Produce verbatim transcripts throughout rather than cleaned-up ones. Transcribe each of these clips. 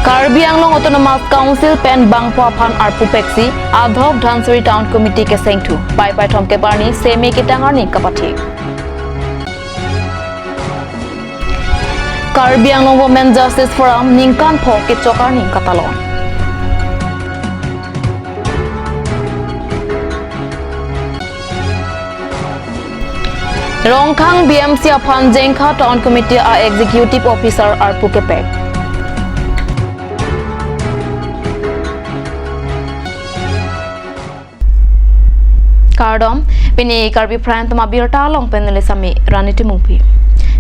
Karbi Anglong Autonomous Council pen bangphu aphan arpu peksi ad hoc Dhansiri Town Committee kesengthu. Paipai thomkep arni seme ketang arni kapathik. Karbi Anglong Women Justice Forum ningkan pho kechok arni katalon. Rongkhang B M C aphan Jengkha Town Committee a Executive Officer arpu kepek. Kardom, pini Karbi Prime Time abirta along pen neli sami Rani Timungpi.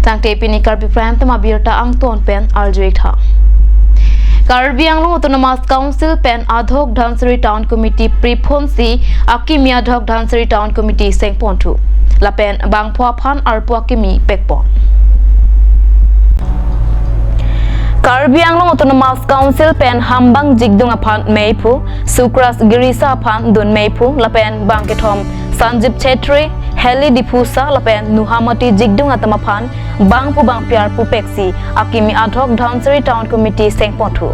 Tangte pini Karbi Prime Time abirta angton pen arju-ik tha. Karbi Anglong Autonomous Council pen ad hoc Dhansiri Town Committee prephonsi akimi ad hoc Dhansiri Town Committee sengponthu. Lapen bangphu aphan arpu akimi pekpon. Karbi Anglong Autonomous Council pen Hambang Jikdung aphan meiphu, Sukras Girisa aphan dun meiphu, lapen bangkethom Sanjib Chhetri, Heli Diphusa, lapen Nuhamati Jikdung atum aphan bangphu bangphi arpu peksi akimi ad hoc Dhansiri Town Committee sengponthu.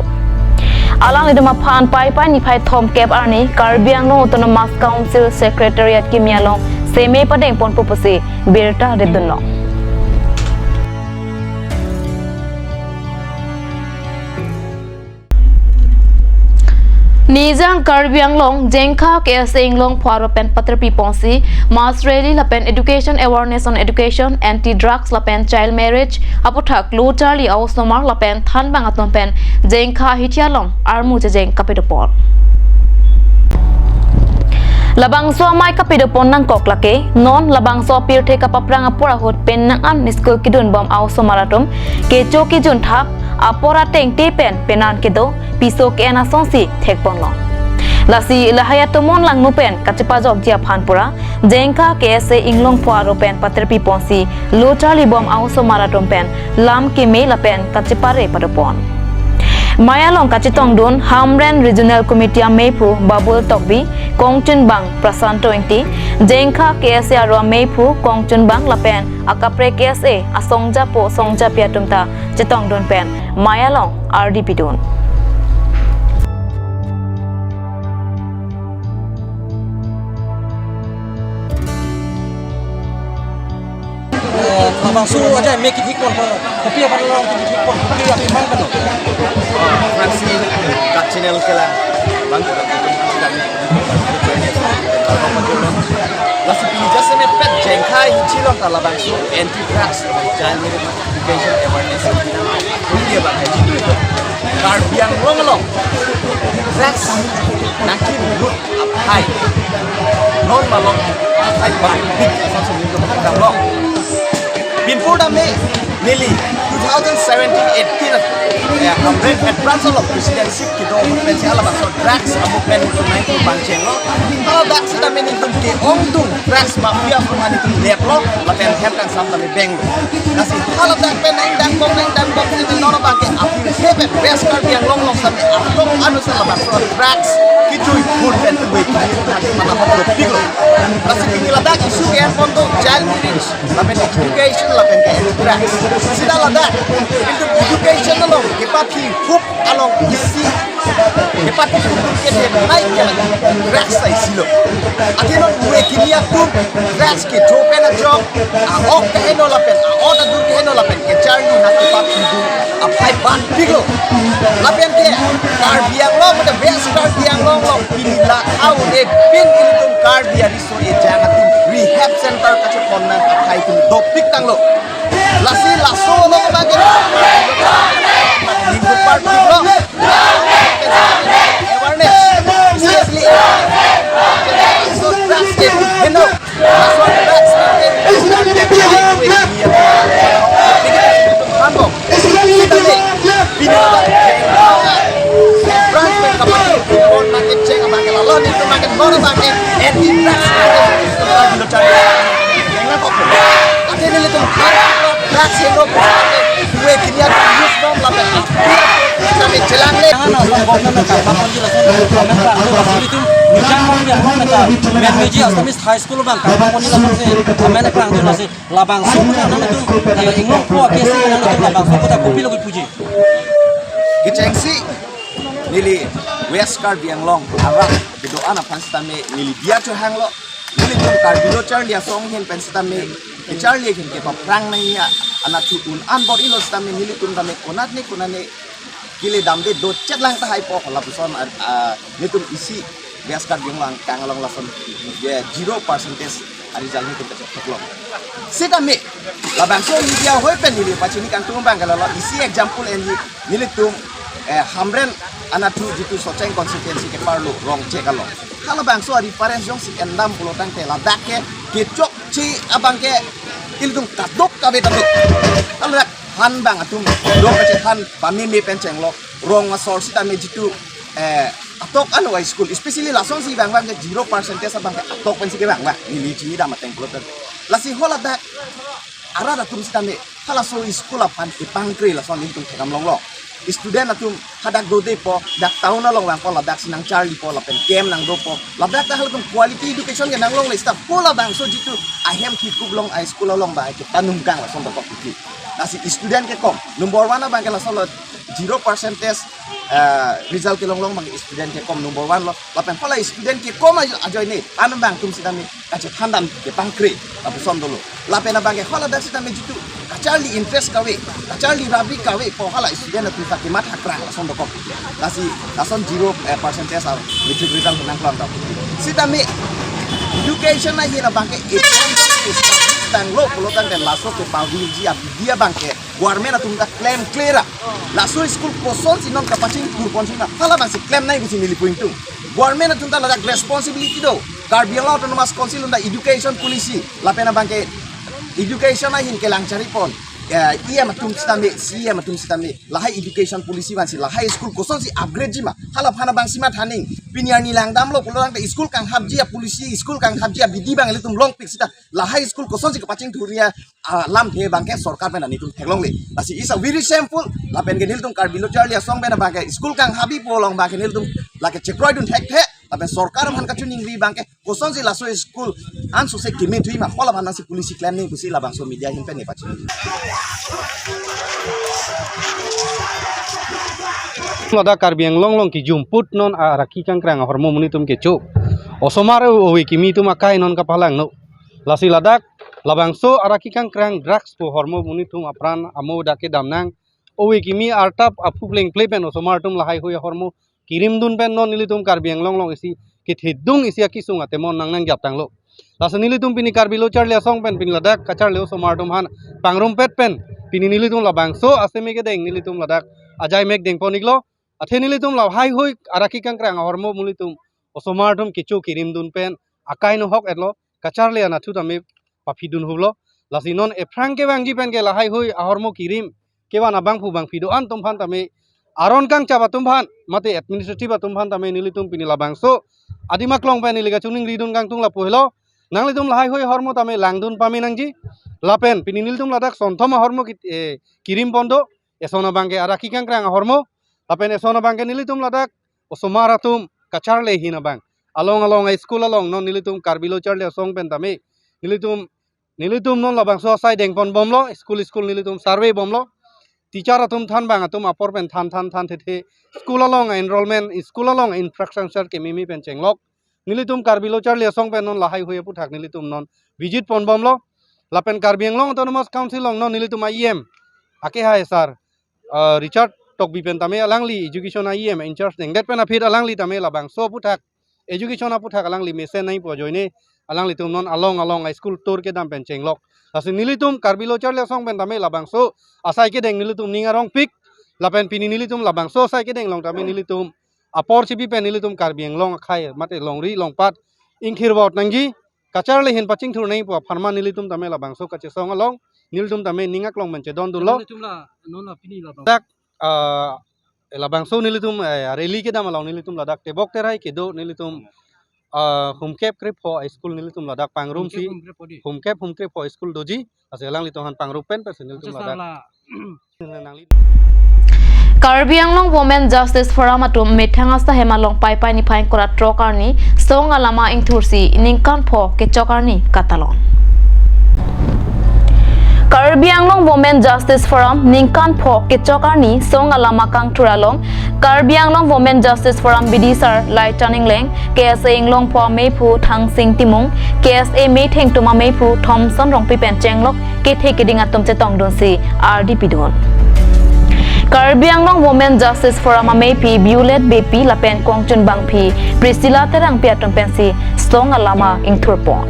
Alanglitum aphan Paipai niphai thomkep arni Karbi Anglong Autonomous Council Secretariat kimi along seme padengponpo pusi birta ridunlong. Nijang Karbi Anglong, Jengkha K S A inglong pho aro pen paterpi ponsi mass rally lapen education awareness on education, anti drugs lapen child marriage aputhak lo charli a-osomar lapen thanbang atum pen Jengkha hithi along armu chejeng kapadopon. Labangso amei kapadopon nangkok lake, non labangso apirthe kapaprang apor ahut penang an school kedunbom a-osomar atum kecho kejun thap, apor atengte pen penan kedo, piso ke-en asonsi thekponlong. Lasi lahai atomon langno pen kachepajokji aphan pura, Jengkha K S A inglong pho aro pen paterpi ponsi lo charlibom a-osomar atum pen lam keme lapen kachepare padopon. Mei along kachetongdun Hamren Regional Committee ameiphu Babul Tokbi, kongchunbang Prasanto Ingti, Jengkha K S A aro ameiphu kongchunbang lapen akaprek K S A asongjapo songjapi atum ta chetongdun pen mei along ardi pidun. Eh, labangso ajai me kithik pon, kopi aphan along kithik pon, kopi aphan man pano. Fraksi kat channel kelang, bang, lasi pini jasemet pen Jengkha hithi along ta labangso anti drugs, child marriage, education awareness. Ini ya bang, itu itu. Karbi Anglong along drugs nangkilut aphai, non malom aphai bang big asap sumim tu bang dam long. Binpur dam me neli two thousand seventeen eighteen ya, Hamren Advance along presidency kedo pen si alabangso drugs a-movement nangkebang chenglo. Haladak sita me nelitum ke-ongdung drugs mafia atum nelitum leplo, lapen hem kangsam tame benglo. Lasi haladak pen nangdang bom, nangdang bom, si non abang ke aphi sepen West Karbi Anglong along sami atum anu sa labangso drugs kejui bur pen tuwe kini mana hotlo piglo. Lasi pini ladak issue ke-en pon do child marriage, lapen education, lapen ke drugs. Sita ladak, kintu education along kepathihup along isi kepathihup kedam nai ke drugs ta isi lo. Athe non tuwe kini atum drugs kecho pen ajok, a-ok keheno lapen a-ot adur keheno lapen kecharli nangkepathihup aphai bang piglo. Lapen ke Karbi Anglong, mate West Karbi Anglong along pini la aun e pin ilitum Karbi ariso ejang atum rehab center kachepon nang aphai atum dopik tanglo. Lasi laso along abang ke minggu party lo. Awareness, seriously. So, drastic, you know. Laso drastic, you know. Ambong. Sita le, pini branch pen kapatipon nangkecheng abang ke, lalo nelitum abang ke, non abang ke, anti drugs, anti drugs, anti drugs. Athe nelitum drugs heno, we kini atum use bom lapen kami chelangle. Jangan asal bom na kapa pon jila sun, kami pra anu basi nelitum, jangan bom ya, meta, men meji Assamese High School abang kapa pon jila sun si, kami na pra anu nasi. Labangso aputhak nangtum, eh, inglong pho K S A nangtum labangso aputhak kopi lo kipuji. Kechengsi neli West Karbi Anglong arat kedo-an aphan sitame neli diya chohanglo. Nelitum Karbi Lo Charli Asong ahin pen sitame kacharli ahin kepaphrang nangji anatthu un-an bor-ilo sitame nelitum tame konatne konatne kele damde do chetlang tahai po lapuson, ah, nelitum isi West Karbi Anglong angkang along lason, ya, zero percentage a-result nelitum kachetheklo. Sitame labangso media hoi pen neli pachini kangtung abang ke lalo isi example enji nelitum, eh, Hamren anatthu jitu Socheng constituency keparlo Rongchek along. Halabangso a-reference jongsi endam pulo tangte ladak ke kechokche abang ke ilitum kadokave kadok. Haladak han bang atum dok kachethan pameme pen chenglo. Rong asor sitame jitu, eh, atok anu a-school, especially lasonsi vang abang ke zero percentage abang ke atok pensi kevang abang. Neli chinidam ateng pulo tangte. Lasi haladak arat atum sitame halaso school aphan kepangkre lason nelitum thekdam longlo. Student atum hadak dode po, dak town along vangpo, ladak si nangcharli po, lapen camp nangdo po, ladak ta halatum quality education ke nanglongle sita po labangso jitu ahem kikup long a-school along ba ke panungkang lason dokok titi. Lasi student kekom, number one abang ke lasonlo zero percentage, eh, result kelong long abang student kekom number one lo. Lapen hala student kekom ajo-, ajoine an abang atum sitame kachethan dam kepangkre lapuson dolo. Lapen abang ke haladak sitame jitu kacharli interest kave, kacharli rabi kave po hala student atum ta kematha krang lason dokok. Lasi lason zero, eh, percentage a matric result nangklong dokok. Sitame education ahin abang ke tanglo pulo tangte laso kepavirji abidi abang ke government atum ta klemkle ra. Laso school kosonsi non kapachingthur ponsi na halabangsi klem nangji pusi neli pu ingtung. Government atum ta ladak responsibility do. Karbi Anglong Autonomous Council atum ta education policy lapen abang ke education ahin kelang chari pon, eh, E M atum sitame, C E M atum sitame lahai education policy vansi lahai school kosonsi upgrade ji ma, halaphan abang si mathaning. Pini arni langdamlo pulo tangte school kanghapji a-policy, school kanghapji abidi abang ilitum longpik sita lahai school kosonsi kapachingthurji a, ah, lamthe abang ke sorkar pen nelitum theklongle. Lasi is a very shameful. Lapen ke nelitum Karbi Lo Charli Asong pen abang ke school kanghapji pu along abang ke nelitum lake chekroidun thekthe. Lapen sorkar aphan kachiningri abang ke kosonsi laso school ansose kemethui ma, halaphan nangsi policy klem nangji pusi labangso media ahin pen neli pachini. Ladak Karbi Anglong along kijumput non araki kangkrang ahormu monit atum kecho. Osomar ove kimi atum akai non kapalangno. Lasi ladak labangso araki kangkrang drugs pu ahormu monit atum apran amo dak kedam nang. Ove kimi artap aphu plengple pen osomar atum lahaihui ahormu kirimdun pen non nelitum Karbi Anglong along isi kethedung isi akisung atemon nang nangjaptanglo. Laso nelitum pini Karbi Lo Charli Asong pen pini ladak kacharli osomar atum aphan pangrumpet pen pini nelitum labangso aseme kedeng nelitum ladak ajai mek dengpon iklo. Athe nelitum lahaihui araki kangkrang ahormu monit atum osomar atum kecho kirimdun pen akai nohok etlo, kacharli anatthu tame paphidun huplo. Lasi non ephrang kevangji pen ke lahaihui ahormu kirim kevan abangphu bangphi do-an atum aphan tame, aron kangchap atum aphan mate administrative atum aphan tame nelitum pini labangso adim aklong pen neli kachiningridun kangtung lapu helo. Nanglitum lahaihui ahormu tame langdun pame nangji. Lapen pini nelitum ladak sonthom ahormu ki-, eh, kirim pon do. Eson abang ke araki kangkrang ahormu. Lapen eson abang ke nelitum ladak osomar atum kacharli ahin abang. Along along a-school along non nelitum Karbi Lo Charli Asong pen tame nelitum, nelitum non labangso asai dengpon bomlo, school school nelitum survey bomlo. Teacher atum than bang atum apor pen than than than thethe. School along enrollment, school along infrastructure kemimi pen chenglok. Nelitum Karbi Lo Charli Asong pen non lahaihui aphuthak nelitum non visit pon bomlo. Lapen Karbi Anglong Autonomous Council along non nelitum a-E M akehai sir, ah, Richard Tokbi pen tame alangli education a-E M in charge dengdet pen aphi alangli tame labangso aphuthak education aphuthak alangli mesen nangji pu ajoine alanglitum non along along a-school tour kedam pen chenglok. Lasi nelitum Karbi Lo Charli Asong pen tame labangso asai kedeng nelitum ning arongpik. Lapen pini nelitum labangso asai kedeng along tame nelitum apor chipi pen nelitum Karbi Anglong akhai mate longri longpat ingthir baut nangji, kacharli ahin pachingthur nangji pu apharman nelitum tame labangso kachesong along nelitum tame ning aklong pen chedondunlo. Nelitum la, non la pini la bang. Dak, ah, labangso nelitum, eh, rally kedam along nelitum ladak tebok terai kedo nelitum, ah, humkep krepho a-school nelitum ladak pangrumsi. Humkep humkep pho di. Humkep humkep pho a-school doji. Lasi alanglitum aphan pangrum pen pensi nelitum ladak. Nangli- Karbi Anglong Women Justice Forum atum methang asahem along Paipai niphai ingkoi ra throk arni song alama ingthursi ningkan pho kechok arni katalon. Karbi Anglong Women Justice Forum ningkan pho kechok arni song alama kangthur along Karbi Anglong Women Justice Forum bidisar Laithan Engleng, K S A Inglongpho ameiphu Thangsing Timung, K S A metheng atum ameiphu Thomson Rongpi pen chenglok kethe keding atum chetongdunsi ardi pidun. Karbi Anglong Women Justice Forum ameipi Violet Beypi lapen Kongchun Bangphi, Priscilla Terangpi atum pensi song alama ingthurpon.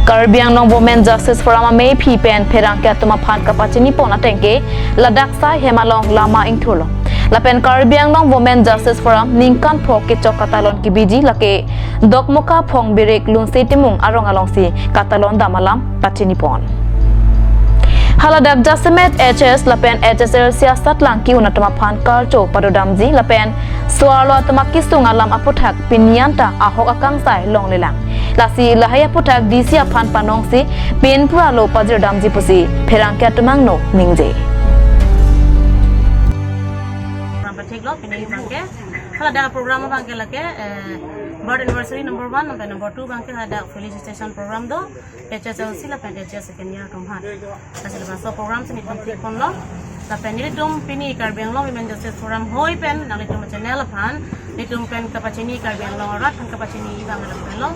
Karbi Anglong Women Justice Forum ameipi pen pherangke atum aphan kapachinipon ateng ke ladak sai hem along lama ingthurlo. Lapen Karbi Anglong Women Justice Forum ningkan pho kechok katalon kebiji lake Dokmoka Phongbirek Lunse Timung arong alongsi katalon dam alam pachinipon. Haladak jasemet H S lapen H S L C asatlang ki-un atum aphan karcho padodamji lapen so-arlo atum akesung alam aputhak pini anta ahok akangsai longlelang. Lasi lahai aputhak D C aphan panongsi pinpura lo pajirdamji pusi pherangke atum angno ningje. Program pathiklo pini abangke. Haladak program abangke lake, eh, birth anniversary number one, number, number two abangke haladak felicitation program do, H S L C lapen H S second year atum aphan. Lasi labangso program si nelitum thikponlo. Lapen nelitum pini Karbi Anglong Women Justice Forum hoi pen nanglitum channel aphan nelitum pen kapachini, Karbi Anglong arat aphan kapachini abang lapen lo.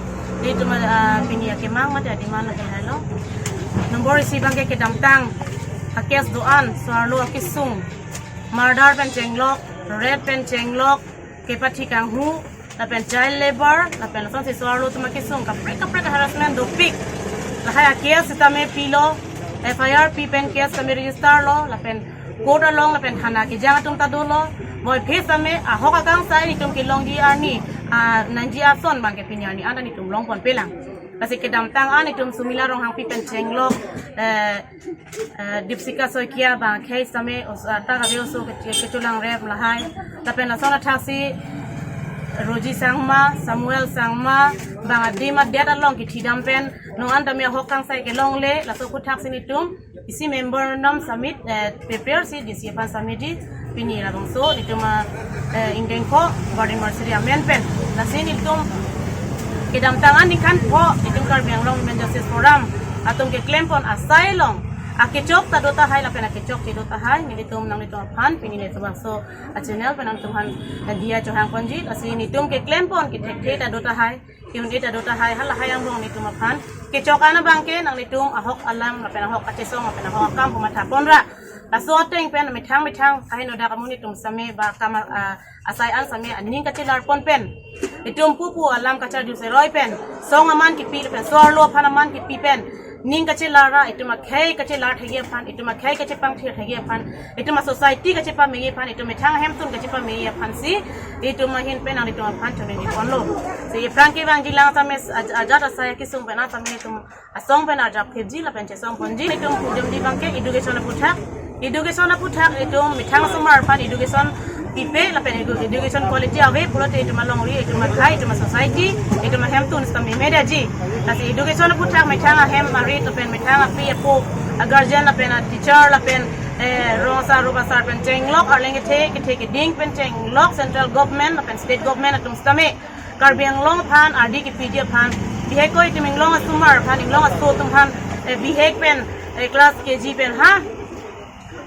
Nelitum, ah, pini akemang mate adiman lapen lo. Number isi abangke kedamtang a-case do-an, so-arlo akesung, murder pen chenglok, rape pen chenglok, kepathi kanghu, lapen child labor, lapen lasonsi so-arlo atum akesung kaprek kaprek harassment dopik. Lahai a-case sitame pilo, F I R pi pen case tame register lo, lapen court along lapen thana kejang atum ta dolo. Boiphe sitame ahok akangsai nelitum kelongji arni, ah, nangji ason abangke pini arni anta nelitum longponpelang. Lasi kedamtang an nelitum Sumila Ronghangpi pen chenglok, eh, eh, Dipsika Saikia abang akhei sitame os-, ah, ta kave oso ke, ke, kecholang rep lahai. Lapen lason athaksi Roji Sangma, Samuel Sangma, abang adim adet along kethidam pen non anta me ahok akangsai kelongle, laso aputhak si nelitum isi memorandum submit, eh, prepare si D C aphan submit ji, pini labangso nelitum, eh, ingdengkho birth anniversary amen pen. Lasi nelitum kedamtang an ningkan pho nelitum Karbi Anglong Women Justice Forum atum keklempon asai along akechok ta do tahai lapen akechokche do tahai, nelitum nanglitum aphan pini nelitum labangso a-channel pen nangtum aphan, eh, diya chohangponji. Lasi nelitum keklempon kethekthe ta do tahai, ke-un-e ta do tahai, halahai angbong nelitum aphan kechok an abangke nanglitum ahok alam lapen ahok kachesong lapen ahok akam pumathaponra. Laso ateng pen methang methang kaheno dak amu nelitum sitame ba kam, ah, asai an sitame aning kachelarpon pen, itum pupu alam kacharju seroi pen, song aman kipi pen, so-arlo aphan aman kipi pen, ning kachelar ra, itum akhei kachelar thekji aphan, itum akhei kachepangthir thekji aphan, itum a-society kachepamengji aphan, itum methang ahemtun kachepamengji aphan si itum ahin pen nanglitum aphan choningriponlo. Si aphrang kevangjilang sitame aj-, ajat asai akesung pen sitame itum asong pen arjap phepji lapen chesongponji. Itum pudamji abangke education aputhak. Education aputhak itum methang asomar aphan education pipe lapen edu-, education quality ave pulote itum alongri, itum akhei, itum a-society, itum ahemtun sitame memedaji. Lasi education aputhak methang ahem arit lapen methang api apo, a-guardian lapen a-teacher lapen, eh, rong asar rup asar pen chenglok, arleng kethe kethe keding pen chenglok, central government lapen state government atum sitame Karbi Anglong aphan ardi kepiji aphan, bihek ko itum inglong asomar aphan, inglong aso atum aphan, eh, bihek pen, eh, class K G pen ha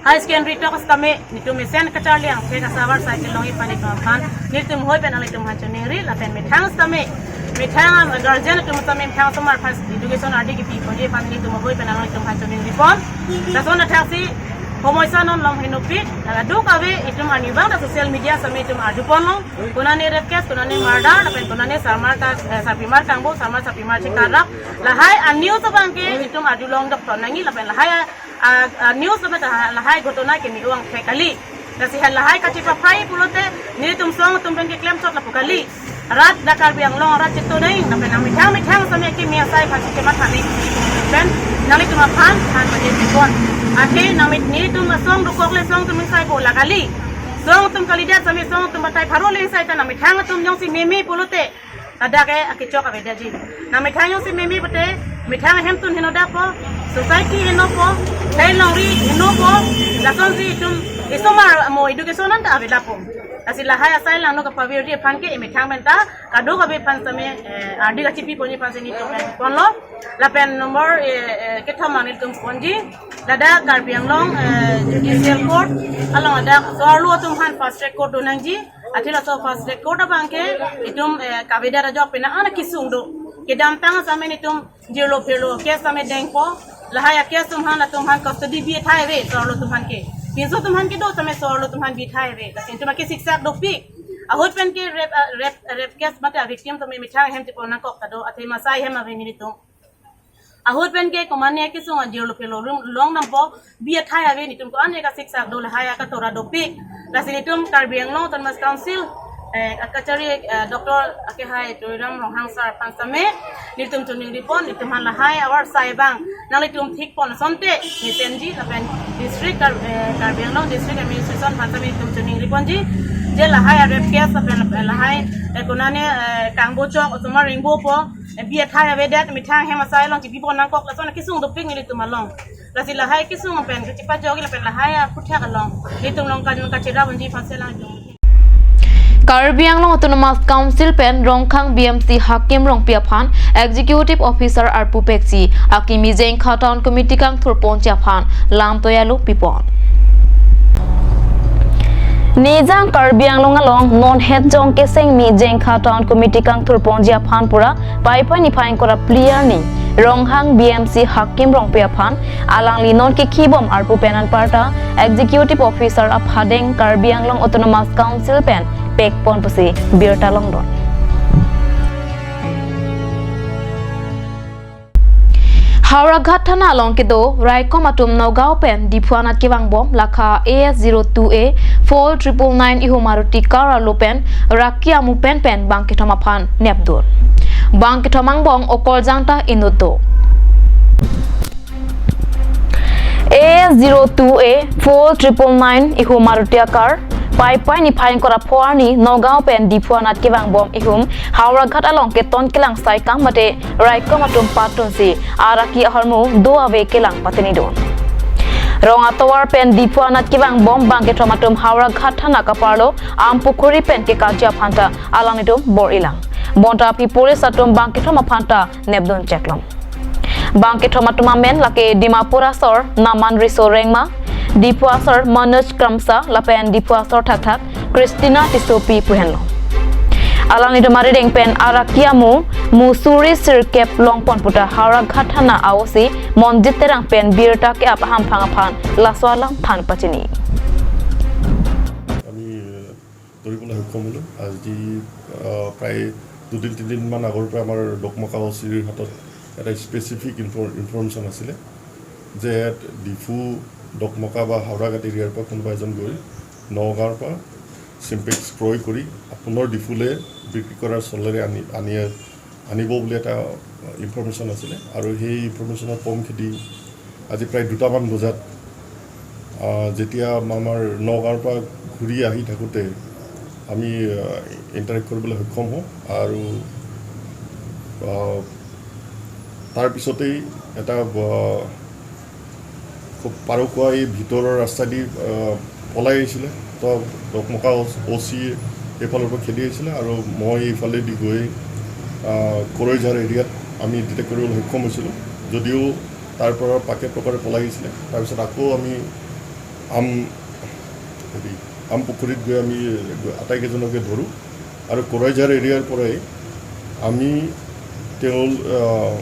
high secondary tok sitame nelitum mesen kacharli angthek asar asai kelongji aphan itum aphan nelitum hoi pen nanglitum aphan choningri lapen methang sitame, methang a-guardian atum sitame methang asomar aphan education ardi kepiponji aphan nelitum hoi pen nanglitum aphan choningripon. Lason athaksi homoi sa non long henopik, la duk ave itum arnivang ta social media sitame itum arjuponlong. Konane rape case, konane murder, lapen konane sarmar ta, eh, sarpimar kangbo, sarmar sarpimar chekarak. Lahai a-news abangke itum arjulong doktor nangji lapen lahai a, a, a-news lapen ta lahai ghotona ke me-ong thek kali. Lasi halahai kachepaprai pulote nelitum song atum pen keklem chot lapu kali. Rat dak Karbi Anglong arat chetonei, lapen nangmethang methang sitame kimi asai aphan si chematha nangji pen nanglitum aphan than pajirpon. Athe nangmethang nelitum asong dokok le song atum ingsai po la kali. Song atum kalidet sitame song atum batai pharo le ingsai ta nangmethang atum jongsi meme pulote ladak ke akechok avedetji. Nangmethang jongsi meme pute, methang ahemtun heno dakpo, society henopo, thai longri henopo, lasonsi itum isomar amo education anta avedetpo. Lasi lahai asai langno kapavirji aphan ke emethang pen ta kadokave aphan same, eh, ardi kachipi ponji aphan si nelitum pen ponlo. Lapen number, eh, eh, kethom nelitum ponji. Ladak Karbi Anglong, eh, Judicial Court along ladak so-arlo atum aphan fast track court donangji. Athe laso fast track court abang ke itum, eh, kavedet ajok penang an akesung do. Kedamtang same nelitum jirlo phirlo case same dengpo. Lahai a-case atum aphan latum aphan custody bi thai ave so-arlo atum aphan ke. Pinso atum aphan kedo same so-arlo atum aphan bi thai ave. Lasi itum akesiksak dopik. Ahut pen ke rape, ah, rape, rape case mate a-victim atum emethang ahem chepon nangkok ta do, athema asai ahem ave nelitum. Ahut pen ke komatne akesung ajirlo phirlo rum long dampo, bi thai ave, nelitum ko-an kasiksak do, lahai akatora dopik. Lasi nelitum Karbi Anglong Autonomous Council, eh, akachari, eh, Doctor akehai Tuliram Ronghang sir aphan same nelitum choningri pon, nelitum aphan lahai awar asai abang nanglitum thik pon asonte mesenji, lapen district Kar-, eh, Karbi Anglong District Administration aphan same nelitum choningri ponji. Je lahai a-rape case lapen lahai, eh, konane, eh, kangbo chok osomar ringbopo, eh, bi thai avedet, methang ahem asai along chipi pon nangkok, lason akesung dopik nelitum along. Lasi lahai akesung pen kachepajokji lapen lahai aphuthak along nelitum along kan kachera ponji aphan si lang. Karbi Anglong Autonomous Council pen Rongkhang B M C Hakim Rongpi aphan Executive Officer arpu peksi akimi Jengkha Town Committee kangthur ponji aphan lam toyalo pipon. Nijang Karbi Anglong along non het jong kesengmi Jengkha Town Committee kangthur ponji aphan pura Paipai niphai ingkoi ra phli arni Rongkhang B M C Hakim Rongpi aphan alangli non kekhibom arpu pen anparta Executive Officer aphadeng Karbi Anglong Autonomous Council pen pekpon pusi birta longdon. Howraghat Thana along kedo raikom atum Nagaon pen Diphu anat kevangbom lakha A S zero two A four triple nine ihu Maruti car arlo pen raki amu pen pen bang kethom aphan nepdun. Bang kethom angbong okoljang ta inut do. A S zero two A four triple nine ihu Maruti car Paipai niphai ingkoi ra pho arni Nagaon pen Diphu anat kevangbom ihum Howraghat along keton kelang sai kam mate raikom atum patunsi araki ahormu do ave kelang patenidun. Rong atovar pen Diphu anat kevangbom bang kethom atum Howraghat Thana kaparlo Ampukhuri pen kekaji aphanta alanglitum bor-ilang. Bonta aphi police atum bang kethom aphanta nepdun cheklong. Bang kethom atum amen lake Dimapur asor Naman Riso Rengma, Diphu asor Manoj Kramsa lapen Diphu asor thakthak Christina Tissopi pu henlo. Alanglitum arideng pen araki amu musuri sirkep longpon puta Howraghat Thana A O C Monjit Terang pen birta ke-ap ahamphang aphan laso alam aphan pachini. আমি, আহ, ধৰিবলৈ সক্ষম হ'লোঁ। আজি, আহ, প্ৰায় দুদিন তিনিদিনমান আগৰ পৰা আমাৰ ডকমকা অ' চিৰ হাতত এটা স্পেচিফিক ইনফৰ-, ইনফৰমেশ্যন আছিলে যে ডিফু, ডকমকা বা হাওৰাঘাট এৰিয়াৰ পৰা কোনোবা এজন গৈ নগাঁৱৰ পৰা চিম্পেক্স ক্ৰয় কৰি পুনৰ ডিফুলৈ বিক্ৰী কৰাৰ চলেৰে আনি, আনি, আনিব বুলি এটা ইনফৰমেশ্যন আছিলে। আৰু সেই ইনফৰমেশ্যনৰ পম খেদি আজি প্ৰায় দুটামান বজাত, আহ, যেতিয়া আমাৰ নগাঁৱৰ পৰা ঘূৰি আহি থাকোঁতে আমি, আহ, ইণ্টাৰেক্ট কৰিবলৈ সক্ষম হওঁ আৰু, আহ, তাৰ পিছতেই এটা, আহ, খুব পাৰোকোৱা এই ভিতৰৰ ৰাস্তাইদি, আহ, পলাই আহিছিলে। তো ডকমকা অ', অ' চি এইফালৰ পৰা খেদি আহিছিলে আৰু মই এইফালেদি গৈ, আহ, কড়ৈঝাৰ এৰিয়াত আমি ডিটেক্ট কৰিবলৈ সক্ষম হৈছিলোঁ। যদিও তাৰ পৰা পাকে প্ৰকাৰে পলাই আহিছিলে। তাৰপিছত আকৌ আমি আম, হেৰি, আম পুখুৰীত গৈ আমি আটাইকেইজনকে ধৰোঁ আৰু কড়ৈঝাৰ এৰিয়াৰ পৰাই আমি তেওঁ, আহ,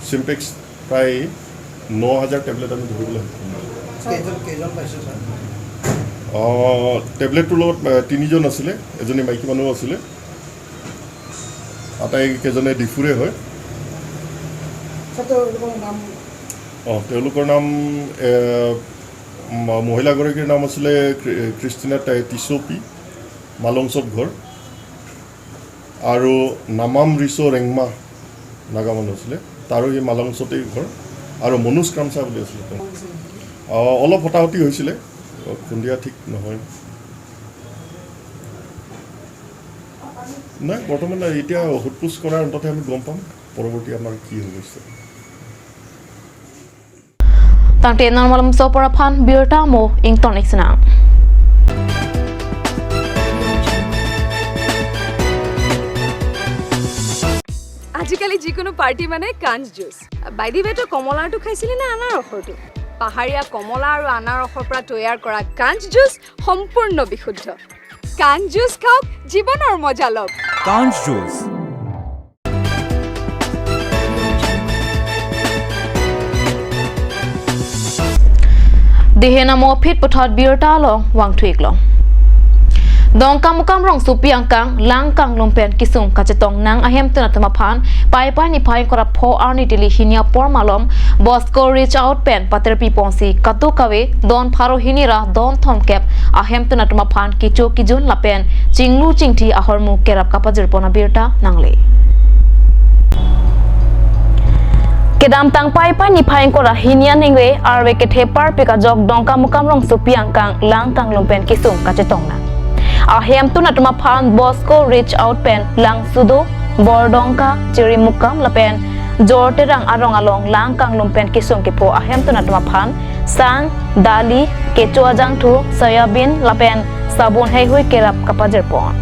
চিম্পেক্স প্ৰায় ন হাজাৰ টেবলেট আমি ধৰিবলৈ সক্ষম হ'লোঁ। কেইজন, কেইজন পাইছে, ছাৰ? আহ, টেবলেটটোৰ লগত, আহ, তিনিজন আছিলে, এজনী মাইকী মানুহ আছিলে। আটাইকেইজনে ডিফুৰে হয়। ছাৰ, তেওঁলোকৰ নাম? অ, তেওঁলোকৰ নাম, এ, ম-, মহিলাগৰাকীৰ নাম আছিলে ক্ৰি-, ক্ৰিষ্টিনা টা-, টিচৌপি, মালংচত ঘৰ। আৰু নামাম ৰিচো ৰেংমা নাগা মানুহ আছিলে, তাৰো সেই মালংচতেই ঘৰ। আৰু মনোজ কামচা বুলি আছিলে তেওঁ। অ, অলপ হতাহতি হৈছিলে, সন্ধিয়া ঠিক নহয়। নাই, বৰ্তমান নাই, এতিয়া সোধ পোছ কৰাৰ অন্ততহে আমি গম পাম পৰৱৰ্তী আমাৰ কি হ'ব। Tangte non malomso apor aphan birta mo ington ik sinang. আজিকালি যিকোনো পাৰ্টি মানে কাঞ্চ জুচ। বাই দি ৱে, তই কমলাৰটো খাইছিলি নে আনাৰসৰটো? পাহাৰীয়া কমলা আৰু আনাৰসৰ পৰা তৈয়াৰ কৰা কাঞ্চ জুচ সম্পূৰ্ণ বিশুদ্ধ। কাঞ্চ জুচ খাওক, জীৱনৰ মজা লওক। কাঞ্চ juice. Dihena mo phit puthot birta along vangthu-ik lo. Dongkamukam rongsopi angkang lang kanglum pen kesung kachetong nang ahemtun atum aphan Paipai niphai ingkoi ra pho arni tili hini apor malom Bosco Reach Out pen paterpi ponsi kadokave don pharo hini ra don thomkep ahemtun atum aphan kecho kejun lapen chinglu chingthi ahormu kerap kapajir pon abirta nangle. Kedamtang Paipai niphai ingkoi ra hini aningve arve kethe parpik ajok Dongkamukam rongsopi angkang lang kanglum pen kesung kachetong nang. Ahemtun atum aphan Bosco Reach Out pen Langsudo, Bordongka, Chirimukam lapen Jorterang arong along lang kanglum pen kesung kepho ahemtun atum aphan sang, dali, kecho ajangthu, soyabean lapen sabun heihui kerap kapajir pon.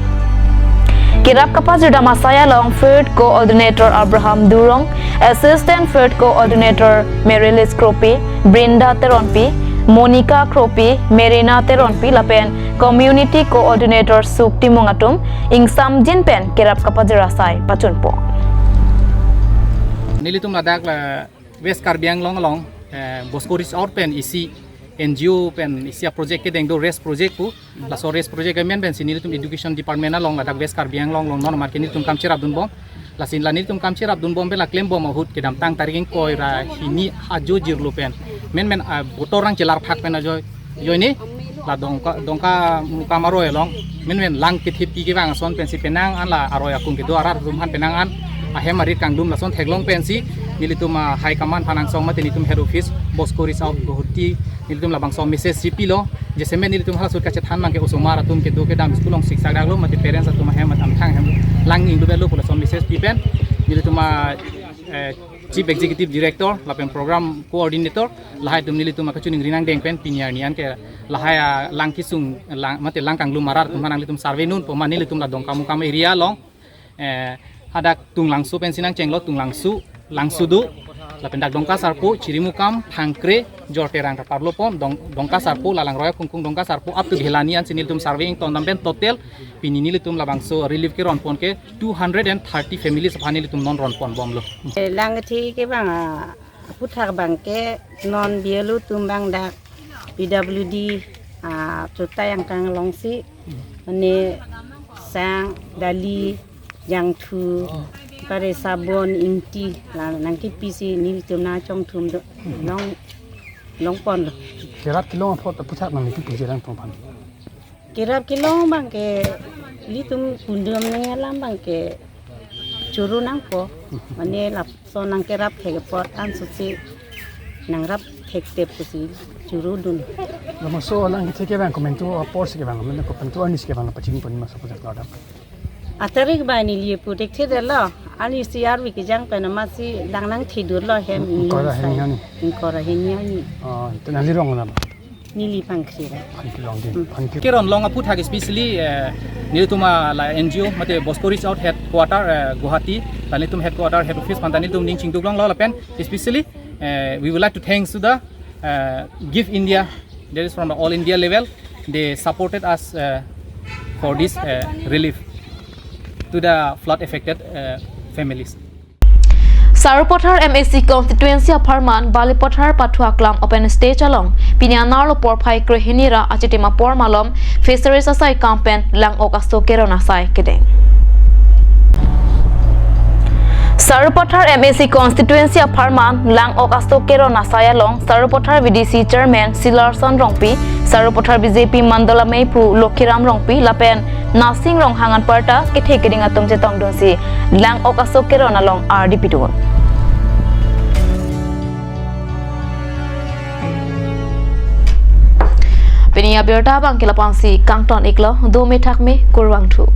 Kerap kapajir dam asai along Field Coordinator Abraham Durong, Assistant Field Coordinator Marilis Kropi, Brinda Teronpi, Monica Kropi, Merina Teronpi lapen Community Coordinator Suk Timung atum ingsamjin pen kerap kapajir asai pachun pon. Nelitum ladak la West Karbi Anglong along, eh, Bosco Reach Out pen isi N G O pen isi a-project kedeng do, REST project pu. Laso REST project kemen pensi nelitum Education Department along ladak West Karbi Anglong along non mar ke nelitum kam cherapdun bom. Lasi la nelitum kam cherapdun bom pen la klem bom ahut kedamtang tarik ingkoi ra hini ajo jirlo pen menmen, ah, botor rang chelar phak pen ajoine la Dongka, Dongkamukam aroi along menmen lang kethe pi kevang ason pensi penang an la aroi akung kedo arat atum aphan penang an ahem arit kanglum lason theklong pensi nelitum, ah, High Command aphan angsong mate nelitum Head Office Bosco Reach Out Guwahati nelitum labangso message si pilo. Jasemet nelitum halaso ahut kachethan abang ke osomar atum kedo kedam school along siksak daklo mate parents atum ahem mate amthang ahem lang ingdubelo pu lason message pi pen nelitum a, eh, Chief Executive Director lapen Program Coordinator lahai atum nelitum akachuningri nangdeng pen pini arni an ke lahai alang kesung lang mate lang kanglum arat atum aphan nanglitum survey nunpo ma nelitum la Dongkamukam area along, eh, hadak Tunglangso pensi nangchenglo, Tunglangso, Langsudo, lapen dak Dongkasarpo, Chirimukam, Thangkre, Jorterang ta parlo pon, Dong, Dongkasarpo, la langroi akungkung Dongkasarpo, up to Dhelani ansi nelitum survey ington dam pen total pini nelitum labangso relief keron pon ke two hundred and thirty families aphan nelitum non ron pon bomlo. Eh, lang kethe kevang a, aphuthak abang ke non B L O atum abang dak P W D, ah, chutai angkang alongsi, mane sang, dali, jangthu, pare sabon, ingti, la nangkepisi nelitum nangchongthum do, long, long ponlo. Kerap kelong apot aphuthak nangli pi puji rang tong aphan. Kerap kelong abang ke ilitum kundam nangji alam abang ke choro nangpo. Mane lapuson nangkerap thek apot ansose nangrap thekthe pusi chorodun. Labangso alang kethe kevang komantu apor si kevang, mane komantu arni si kevang pachini pon ma so puja kladam. Atarik bai neli pu thekthe detlo. Arnisi arve kejang pen amatsi lang nangthedurlo hem. Ingkoi ra hini arni. Ingkoi ra hini arni. Oh, itu nangli rong lama. Neli Phangkre ra. Phangkre along din. Hmm. Phangkre. Keron along aphuthak especially, eh, nelitum a la N G O mate Bosco Reach Out headquarter, eh, Guwahati, ta nelitum headquarter head office aphan ta nelitum ning chingduk longlo lapen especially, eh, we would like to thanks to the, eh, Give India, that is from the all India level. They supported us, eh, for this, eh, relief to the flood affected, eh, families. Sarupathar M A C constituency apharman Balipathar Pathu Aklam open stage along pini anerlo porphai krehini ra achitim apor malom Fisheries asai kam pen lang-ok aso keron asai kedeng. Sarupathar M A C constituency apharman lang-ok aso keron asai along Sarupathar V D C chairman Silarson Rongpi, Sarupathar B J P mandal ameiphu Lokhiram Rongpi lapen Nasing Ronghang anparta kethe keding atum chetongdunsi lang-ok aso keron along ardi pidun. Pini abirta abang ke lapu-ansi kangton-iklo, dome thakme, kurvangthu.